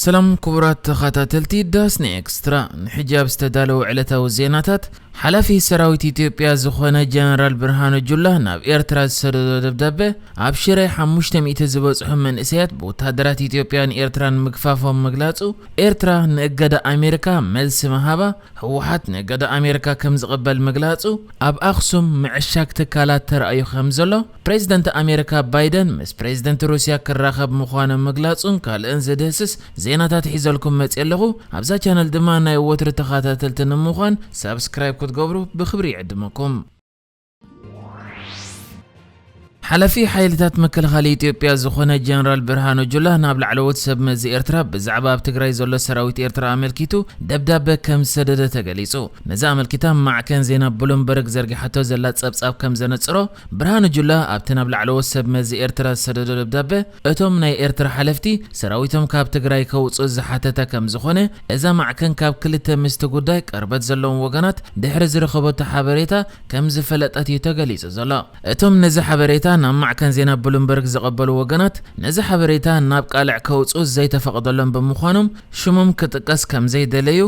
ሰላም ክቡራት ተኸታተልቲ ዳስኒ ኤክስትራ፣ ንሕጂ ኣብ ዝተዳለዉ ዕለታዊ ዜናታት፣ ሓላፊ ሰራዊት ኢትዮጵያ ዝኾነ ጀነራል ብርሃኑ ጁላ ናብ ኤርትራ ዝሰደዶ ደብዳበ፣ ኣብ ሽረ ሓሙሽተ ሚእቲ ዝበጽሑ መንእሰያት ብወተሃደራት ኢትዮጵያን ኤርትራን ምግፋፎም ምግላጹ፣ ኤርትራ ንእገዳ ኣሜሪካ መልሲ ምሃባ፣ ህወሓት ንእገዳ ኣሜሪካ ከም ዝቕበል ምግላጹ፣ ኣብ ኣኽሱም ምዕሻግ ትካላት ተራእዩ ከም ዘሎ፣ ፕሬዚደንት ኣሜሪካ ባይደን ምስ ፕሬዚደንት ሩስያ ክራኸብ ምዃኑ ምግላጹን ካልእን ዝድህስስ ዜናታት ሒዘልኩም መጽየ ኣለኹ። ኣብዛ ቻነል ድማ ናይ ወትሩ ተኸታተልቲ ንምዃን ሳብስክራይብ ክትገብሩ ብኽብሪ ይዕድመኩም። ሓላፊ ሓይልታት መከላኸሊ ኢትዮጵያ ዝኾነ ጀነራል ብርሃኑ ጁላ ናብ ላዕለዎት ሰብ መዚ ኤርትራ ብዛዕባ ኣብ ትግራይ ዘሎ ሰራዊት ኤርትራ ኣመልኪቱ ደብዳበ ከም ዝሰደደ ተገሊጹ። ነዚ ኣመልኪታ ማዕከን ዜና ብሉምበርግ ዘርጊሓቶ ዘላ ጸብጻብ ከም ዘነጽሮ፣ ብርሃኑ ጁላ ኣብቲ ናብ ላዕለዎት ሰብ መዚ ኤርትራ ዝሰደዶ ደብዳበ፣ እቶም ናይ ኤርትራ ሓለፍቲ ሰራዊቶም ካብ ትግራይ ከውጽኡ ዝሓተተ ከም ዝኾነ፣ እዛ ማዕከን ካብ ክልተ ምስቲ ጉዳይ ቀርበት ዘለዎም ወገናት ድሕሪ ዝረኸበቶ ሓበሬታ ከም ዝፈለጠት እዩ ተገሊጹ ዘሎ። እቶም ነዚ ሓበሬታ ናብ ማዕከን ዜና ብሉምበርግ ዘቐበሉ ወገናት፣ ነዚ ሓበሬታ ናብ ቃልዕ ከውጽኡ ዘይተፈቕደሎም ብምዃኖም ሽሞም ክጥቀስ ከም ዘይደለዩ፣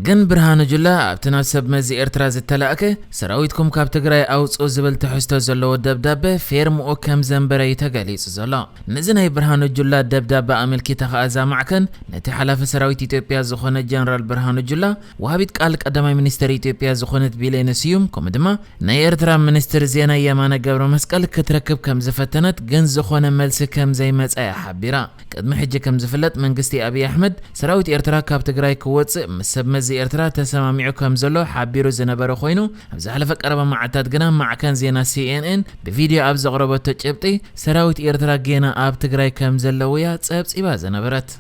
ግን ብርሃኑ ጁላ ኣብቲ ናብ ሰብ መዚ ኤርትራ ዝተላእከ ሰራዊትኩም ካብ ትግራይ ኣውጽኡ ዝብል ትሕዝቶ ዘለዎ ደብዳበ ፌርምኡ ከም ዘንበረ እዩ ተገሊጹ ዘሎ። ነዚ ናይ ብርሃኑ ጁላ ደብዳበ ኣመልኪታ ከኣ እዛ ማዕከን ነቲ ሓላፊ ሰራዊት ኢትዮጵያ ዝኾነ ጀነራል ብርሃኑ ጁላ ወሃቢት ቃል ቀዳማይ ሚኒስተር ኢትዮጵያ ዝኾነት ቢሌነ ስዩም፣ ከምኡ ድማ ናይ ኤርትራ ሚኒስትር ዜና የማነ ገብረ መስቀል ክትረክብ ከም ዝፈተነት ግን ዝኾነ መልሲ ከም ዘይመጸ እያ ሓቢራ። ቅድሚ ሕጂ ከም ዝፍለጥ መንግስቲ ኣብይ ኣሕመድ ሰራዊት ኤርትራ ካብ ትግራይ ክወጽእ ምስ ሰብ መዚ ኤርትራ ተሰማሚዑ ከም ዘሎ ሓቢሩ ዝነበረ ኮይኑ፣ ኣብ ዝሓለፈ ቀረባ መዓልታት ግና ማዕከን ዜና ሲኤንኤን ብቪድዮ ኣብ ዘቕረበቶ ጭብጢ ሰራዊት ኤርትራ ጌና ኣብ ትግራይ ከም ዘለውያ ጸብጺባ ዝነበረት።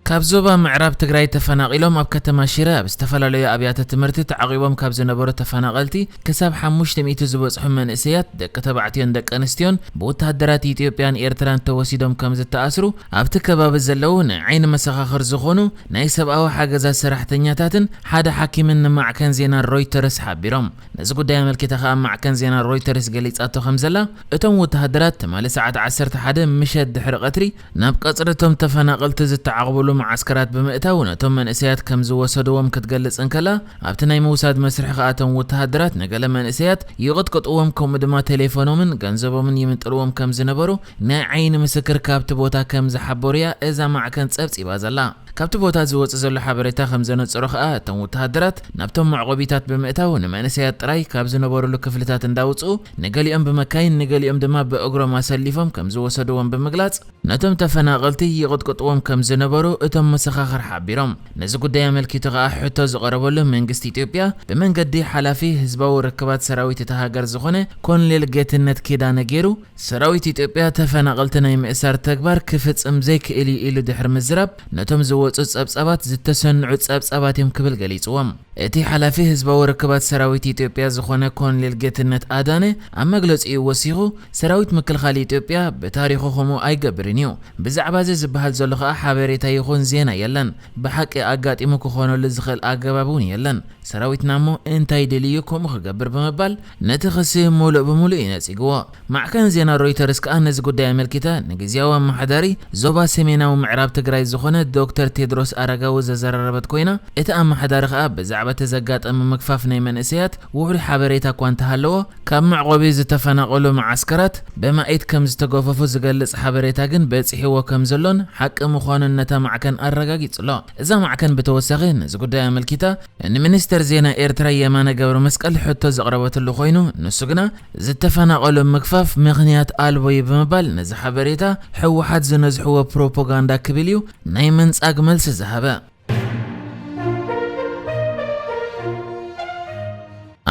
ካብ ዞባ ምዕራብ ትግራይ ተፈናቒሎም ኣብ ከተማ ሽረ ኣብ ዝተፈላለዩ ኣብያተ ትምህርቲ ተዓቒቦም ካብ ዝነበሩ ተፈናቐልቲ ክሳብ ሓሙሽተ ሚእቲ ዝበጽሑ መንእሰያት ደቂ ተባዕትዮን ደቂ ኣንስትዮን ብወተሃደራት ኢትዮጵያን ኤርትራን ተወሲዶም ከም ዝተኣስሩ ኣብቲ ከባቢ ዘለዉ ንዓይኒ መሰኻኽር ዝኾኑ ናይ ሰብኣዊ ሓገዛት ሰራሕተኛታትን ሓደ ሓኪምን ንማዕከን ዜና ሮይተርስ ሓቢሮም። ነዚ ጉዳይ ኣመልኪታ ከኣ ማዕከን ዜና ሮይተርስ ገሊጻቶ ከም ዘላ፣ እቶም ወተሃደራት ትማሊ ሰዓት ዓሰርተ ሓደ ምሸት ድሕሪ ቀትሪ ናብ ቀጽሪ እቶም ተፈናቐልቲ ዝተዓቕብሉ መዓስከራት ብምእታው ነቶም መንእሰያት ከም ዝወሰድዎም ክትገልጽ እንከላ፣ ኣብቲ ናይ ምውሳድ መስርሕ ከኣ እቶም ወተሃደራት ንገለ መንእሰያት ይቕጥቅጥዎም ከምኡ ድማ ቴሌፎኖምን ገንዘቦምን ይምንጥልዎም ከም ዝነበሩ ናይ ዓይኒ ምስክር ካብቲ ቦታ ከም ዝሓበሩያ እዛ ማዕከን ጸብጺባ ዘላ። ካብቲ ቦታ ዝወጽእ ዘሎ ሓበሬታ ከም ዘነጽሮ ከኣ፣ እቶም ወተሃደራት ናብቶም መዕቆቢታት ብምእታው ንመንእሰያት ጥራይ ካብ ዝነበሩሉ ክፍልታት እንዳውጽኡ፣ ንገሊኦም ብመካይን ንገሊኦም ድማ ብእግሮም ኣሰሊፎም ከም ዝወሰድዎም ብምግላጽ፣ ነቶም ተፈናቐልቲ ይቕጥቅጥዎም ከም ዝነበሩ እቶም መሰኻኽር ሓቢሮም። ነዚ ጉዳይ ኣመልኪቱ ከኣ ሕቶ ዝቐረበሉ መንግስቲ ኢትዮጵያ ብመንገዲ ሓላፊ ህዝባዊ ርክባት ሰራዊት እታ ሃገር ዝኾነ ኮሎኔል ጌትነት ኪዳነ ገይሩ፣ ሰራዊት ኢትዮጵያ ተፈናቐልቲ ናይ ምእሳር ተግባር ክፍጽም ዘይክእል እዩ ኢሉ ድሕሪ ምዝራብ፣ ነቶም ዝወጹ ጸብጻባት ዝተሰንዑ ጸብጻባት እዮም ክብል ገሊጽዎም። እቲ ሓላፊ ህዝባዊ ርክባት ሰራዊት ኢትዮጵያ ዝኾነ ኮሎኔል ጌትነት ኣዳነ ኣብ መግለጺኡ ወሲኹ፣ ሰራዊት ምክልኻል ኢትዮጵያ ብታሪኹ ከምኡ ኣይገብርን እዩ። ብዛዕባ እዚ ዝበሃል ዘሎ ከኣ ሓበሬታ ይኹን ዜና የለን። ብሓቂ ኣጋጢሙ ክኾነሉ ዝኽእል ኣገባብ እውን የለን። ሰራዊትና እሞ እንታይ ደልዩ ከምኡ ክገብር ብምባል ነቲ ክሲ ሙሉእ ብሙሉእ እዩ ነጺግዎ። ማዕከን ዜና ሮይተርስ ከኣ ነዚ ጉዳይ ኣመልኪታ ንግዝያዊ ኣመሓዳሪ ዞባ ሰሜናዊ ምዕራብ ትግራይ ዝኾነ ዶክተር ቴድሮስ ኣረጋዊ ዘዘራረበት ኮይና፣ እቲ ኣመሓዳሪ ከኣ ብዛዕባ እቲ ዘጋጠመ ምግፋፍ ናይ መንእሰያት ውሑድ ሓበሬታ እኳ እንተሃለዎ፣ ካብ መዕቆቢ ዝተፈናቐሉ መዓስከራት ብማኢት ከም ዝተገፈፉ ዝገልጽ ሓበሬታ ግን በጺሕዎ ከም ዘሎን ሓቂ ምዃኑን ነታ ማዕከን ኣረጋጊጹ ኣሎ። እዛ ማዕከን ብተወሳኺ ነዚ ጉዳይ ኣመልኪታ ንሚኒስተር ዜና ኤርትራ የማነ ገብረ መስቀል ሕቶ ዘቕረበትሉ ኮይኑ፣ ንሱ ግና ዝተፈናቐሉ ምግፋፍ ምኽንያት ኣልቦ እዩ ብምባል ነዚ ሓበሬታ ህወሓት ዝነዝሕዎ ፕሮፓጋንዳ ክብል እዩ ናይ ምንጻግ መልሲ ዝሃበ።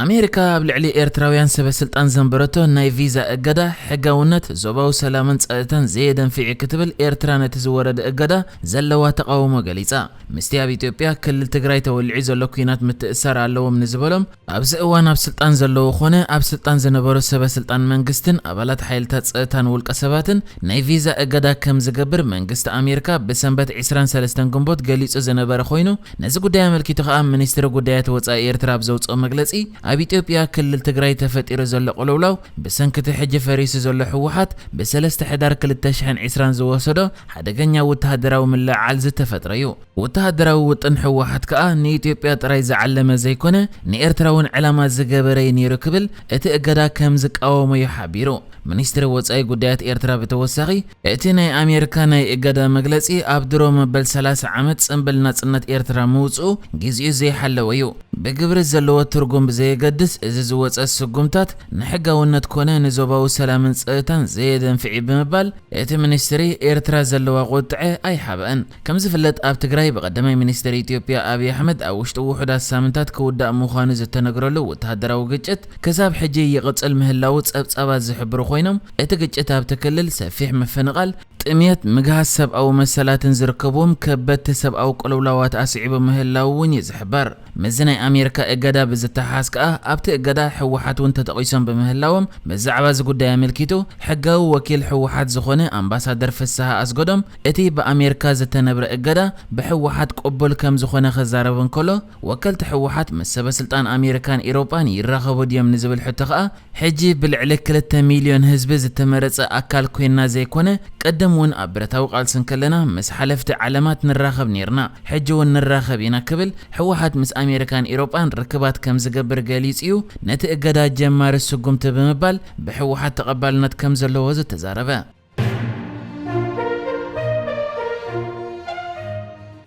ኣሜሪካ ኣብ ልዕሊ ኤርትራውያን ሰበ ስልጣን ዘንበረቶ ናይ ቪዛ እገዳ ሕጋውነት ዞባዊ ሰላምን ጸጥታን ዘየደንፍዕ እዩ ክትብል ኤርትራ ነቲ ዝወረደ እገዳ ዘለዋ ተቓውሞ ገሊጻ። ምስቲ ኣብ ኢትዮጵያ ክልል ትግራይ ተወሊዑ ዘሎ ኲናት ምትእስሳር ኣለዎም ንዝበሎም ኣብዚ እዋን ኣብ ስልጣን ዘለዉ ኾነ ኣብ ስልጣን ዝነበሩ ሰበ ስልጣን መንግስትን ኣባላት ሓይልታት ጸጥታን ውልቀ ሰባትን ናይ ቪዛ እገዳ ከም ዝገብር መንግስቲ ኣሜሪካ ብሰንበት ዕስራን ሰለስተን ግንቦት ገሊጹ ዝነበረ ኮይኑ፣ ነዚ ጉዳይ ኣመልኪቱ ከኣ ሚኒስትሪ ጉዳያት ወጻኢ ኤርትራ ኣብ ዘውጽኦ መግለጺ፣ ኣብ ኢትዮጵያ ክልል ትግራይ ተፈጢሩ ዘሎ ቅልውላው ብሰንክቲ ሕጂ ፈሪሱ ዘሎ ህወሓት ብሰለስተ ሕዳር ክልተ ሽሕን ዕስራን ዝወሰዶ ሓደገኛ ወተሃደራዊ ምልዕዓል ዝተፈጥረ እዩ። ወተሃደራዊ ውጥን ህወሓት ከኣ ንኢትዮጵያ ጥራይ ዝዓለመ ዘይኮነ ንኤርትራ እውን ዕላማ ዝገበረ እዩ ነይሩ ክብል እቲ እገዳ ከም ዝቃወሞ እዩ ሓቢሩ። ሚኒስትሪ ወጻኢ ጉዳያት ኤርትራ ብተወሳኺ እቲ ናይ ኣሜሪካ ናይ እገዳ መግለጺ ኣብ ድሮ መበል ሰላሳ ዓመት ጽንብል ናጽነት ኤርትራ ምውጽኡ ግዜኡ ዘይሓለወ እዩ። ብግብሪ ዘለዎ ትርጉም ብዘየገድስ፣ እዚ ዝወጸ ስጉምታት ንሕጋውነት ኮነ ንዞባዊ ሰላምን ጸጥታን ዘየደንፍዕ እዩ ብምባል፣ እቲ ሚኒስትሪ ኤርትራ ዘለዋ ቁጥዐ ኣይሓብአን። ከም ዝፍለጥ፣ ኣብ ትግራይ ብቀዳማይ ሚኒስትር ኢትዮጵያ ኣብይ ኣሕመድ ኣብ ውሽጢ ውሑዳት ሳምንታት ክውዳእ ምዃኑ ዝተነግረሉ ወተሃደራዊ ግጭት ክሳብ ሕጂ ይቕጽል ምህላዉ ጸብጻባት ዝሕብሩ ኮይኖም፣ እቲ ግጭት ኣብቲ ክልል ሰፊሕ ምፍንቓል፣ ጥምየት፣ ምግሃስ ሰብኣዊ መሰላትን ዝርከብዎም ከበድቲ ሰብኣዊ ቅልውላዋት ኣስዒቡ ምህላዉ እውን እዩ ዝሕበር። ምስዚ ናይ ኣሜሪካ እገዳ ብዝተሓሓዝ ከኣ፣ ኣብቲ እገዳ ህወሓት እውን ተጠቒሶም ብምህላዎም፣ ብዛዕባ እዚ ጉዳይ ኣመልኪቱ ሕጋዊ ወኪል ህወሓት ዝኾነ ኣምባሳደር ፍስሃ ኣስገዶም፣ እቲ ብኣሜሪካ ዝተነብረ እገዳ ብህወሓት ቅቡል ከም ዝኾነ ክዛረብ እንከሎ፣ ወከልቲ ህወሓት ምስ ሰበ ስልጣን ኣሜሪካን ኢሮጳን ይራኸቡ ድዮም ንዝብል ሕቶ ከኣ፣ ሕጂ ብልዕሊ ክልተ ሚልዮን ህዝቢ ዝተመረጸ ኣካል ኮይንና ዘይኮነ፣ ቅድም እውን ኣብ ብረታዊ ቃልሲ እንከለና ምስ ሓለፍቲ ዓለማት ንራኸብ ኔርና፣ ሕጂ እውን ንራኸብ ኢና ክብል ህወሓት ምስ ኣሜሪካን ኢሮጳን ርክባት ከም ዝገብር ገሊጹ እዩ ነቲ እገዳ ጀማሪ ስጉምቲ ብምባል ብህወሓት ተቐባልነት ከም ዘለዎ ዝተዛረበ።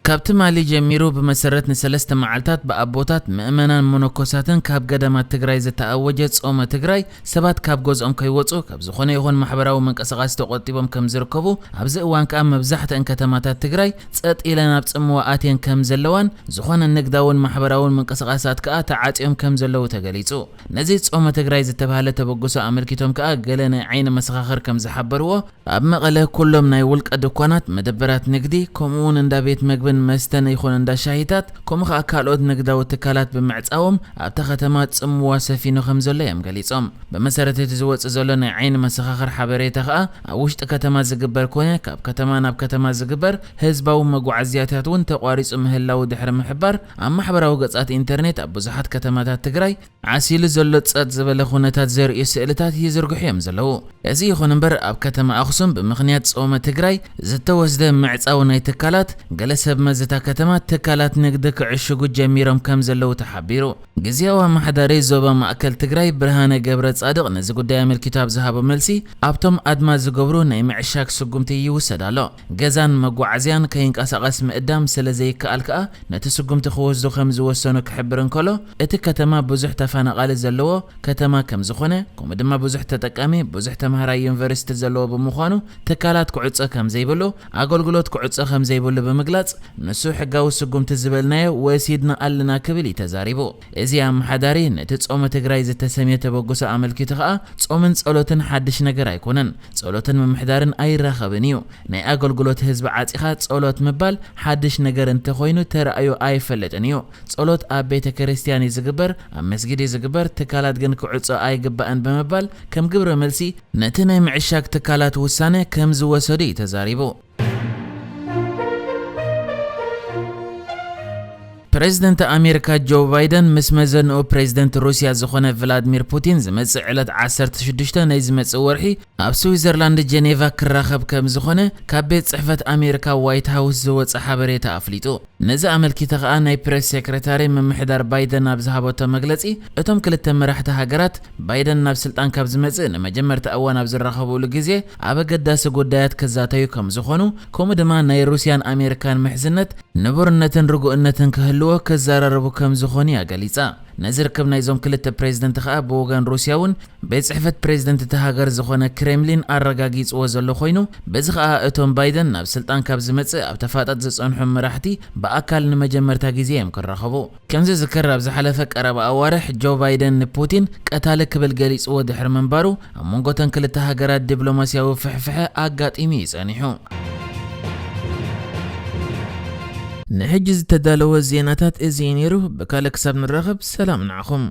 ካብ ትማሊ ጀሚሩ ብመሰረት ንሰለስተ መዓልታት ብኣቦታት፣ ምእመናን፣ መነኮሳትን ካብ ገዳማት ትግራይ ዝተኣወጀ ጾመ ትግራይ ሰባት ካብ ገዝኦም ከይወጹ፣ ካብ ዝኾነ ይኹን ማሕበራዊ ምንቅስቓስ ተቖጢቦም ከም ዝርከቡ፣ ኣብዚ እዋን ከኣ መብዛሕትአን ከተማታት ትግራይ ጸጥ ኢለን ኣብ ጽምዋ ኣትየን ከም ዘለዋን፣ ዝኾነ ንግዳውን ማሕበራውን ምንቅስቓሳት ከኣ ተዓጽዮም ከም ዘለዉ ተገሊጹ። ነዚ ጾመ ትግራይ ዝተባህለ ተበግሶ ኣመልኪቶም ከኣ ገለ ናይ ዓይኒ መሰኻኽር ከም ዝሓበርዎ፣ ኣብ መቐለ ኩሎም ናይ ውልቀ ድኳናት፣ መደበራት ንግዲ፣ ከምኡ እውን እንዳ ቤት መግብን መስተን ይኹን እንዳ ሻሂታት፣ ከምኡ ከኣ ካልኦት ንግዳዊ ትካላት ብምዕጻዎም ኣብታ ከተማ ጽምዋ ሰፊኑ ከም ዘሎ እዮም ገሊጾም። ብመሰረት እቲ ዝወጽእ ዘሎ ናይ ዓይኒ መሰኻኽር ሓበሬታ ከኣ፣ ኣብ ውሽጢ ከተማ ዝግበር ኮነ ካብ ከተማ ናብ ከተማ ዝግበር ህዝባዊ መጓዓዝያታት እውን ተቋሪጹ ምህላዉ ድሕሪ ምሕባር፣ ኣብ ማሕበራዊ ገጻት ኢንተርኔት ኣብ ብዙሓት ከተማታት ትግራይ ዓሲሉ ዘሎ ጸጥ ዝበለ ኩነታት ዘርእዩ ስእልታት ይዝርግሑ እዮም ዘለዉ። እዚ ይኹን እምበር፣ ኣብ ከተማ ኣኽሱም ብምኽንያት ጾመ ትግራይ ዝተወስደ ምዕጻው ናይ ትካላት፣ ገለ ሰብ መዚ እታ ከተማ ትካላት ንግዲ ክዕሽጉ ጀሚሮም ከም ዘለዉ ተሓቢሩ። ግዝያዊ ኣመሓዳሪ ዞባ ማእከል ትግራይ ብርሃነ ገብረ ጻድቕ ነዚ ጉዳይ ኣመልኪቱ ኣብ ዝሃቦ መልሲ፣ ኣብቶም ኣድማ ዝገብሩ ናይ ምዕሻግ ስጉምቲ ይውሰድ ኣሎ። ገዛን መጓዓዝያን ከይንቀሳቐስ ምእዳም ስለ ዘይከኣል ከኣ፣ ነቲ ስጉምቲ ክወስዱ ከም ዝወሰኑ ክሕብር እንከሎ፣ እቲ ከተማ ብዙሕ ተፈናቓሊ ዘለዎ ከተማ ከም ዝኾነ፣ ከምኡ ድማ ብዙሕ ተጠቃሚ፣ ብዙሕ ተምሃራይ ዩኒቨርሲቲ ዘለዎ ብምዃኑ፣ ትካላት ክዕጾ ከም ዘይብሉ፣ ኣገልግሎት ክዕጾ ከም ዘይብሉ ብምግላጽ፣ ንሱ ሕጋዊ ስጉምቲ ዝበልናዮ ወሲድና ኣለና ክብል እዩ ተዛሪቡ። እዚ ኣመሓዳሪ ነቲ ጾመ ትግራይ ዝተሰምየ ተበግሶ ኣመልኪቱ ከኣ፣ ጾምን ጸሎትን ሓድሽ ነገር ኣይኮነን። ጸሎትን ምምሕዳርን ኣይራኸብን እዩ። ናይ ኣገልግሎት ህዝቢ ዓጺኻ ጸሎት ምባል ሓድሽ ነገር እንተኾይኑ ተራእዩ ኣይፈልጥን እዩ። ጸሎት ኣብ ቤተ ክርስቲያን እዩ ዝግበር፣ ኣብ መስጊድ እዩ ዝግበር፣ ትካላት ግን ክዕጾ ኣይግባእን ብምባል ከም ግብረ መልሲ ነቲ ናይ ምዕሻግ ትካላት ውሳነ ከም ዝወሰዱ እዩ ተዛሪቡ። ፕሬዝደንት ኣሜሪካ ጆ ባይደን ምስ መዘንኡ ፕሬዝደንት ሩስያ ዝኾነ ቭላድሚር ፑቲን ዝመጽእ ዕለት ዓሰርተ ሽዱሽተ ናይ ዝመጽእ ወርሒ ኣብ ስዊዘርላንድ ጀኔቫ ክራኸብ ከም ዝኾነ ካብ ቤት ጽሕፈት ኣሜሪካ ዋይት ሃውስ ዝወጸ ሓበሬታ ኣፍሊጡ። ነዚ ኣመልኪተ ከኣ ናይ ፕሬስ ሴክሬታሪ ምምሕዳር ባይደን ኣብ ዝሃበቶ መግለጺ፣ እቶም ክልተ መራሕቲ ሃገራት ባይደን ናብ ስልጣን ካብ ዝመጽእ ንመጀመርታ እዋን ኣብ ዝራኸብሉ ግዜ ኣብ ኣገዳሲ ጉዳያት ክዛተዩ ከም ዝኾኑ፣ ከምኡ ድማ ናይ ሩስያን ኣሜሪካን ምሕዝነት ንቡርነትን ርጉእነትን ክህልዎ ክዘራረቡ ከም ዝኾኑ እያ ገሊጻ። ነዚ ርክብ ናይዞም ክልተ ፕሬዝደንት ከኣ ብወገን ሩስያ እውን ቤት ጽሕፈት ፕሬዝደንት እታ ሃገር ዝኾነ ክሬምሊን ኣረጋጊጽዎ ዘሎ ኮይኑ፣ በዚ ከኣ እቶም ባይደን ናብ ስልጣን ካብ ዝመጽእ ኣብ ተፋጠጥ ዝጸንሑ መራሕቲ ብኣካል ንመጀመርታ ግዜ እዮም ክራኸቡ። ከም ዝዝከር ኣብ ዝሓለፈ ቀረባ ኣዋርሕ ጆ ባይደን ንፑቲን ቀታሊ ክብል ገሊጽዎ ድሕሪ ምንባሩ ኣብ መንጎ እተን ክልተ ሃገራት ዲፕሎማስያዊ ፍሕፍሐ ኣጋጢሙ እዩ ጸኒሑ። ንሕጂ ዝተዳለወ ዜናታት እዚ እዩ ነይሩ። ብካልእ ክሳብ ንራኸብ ሰላም ንዓኹም።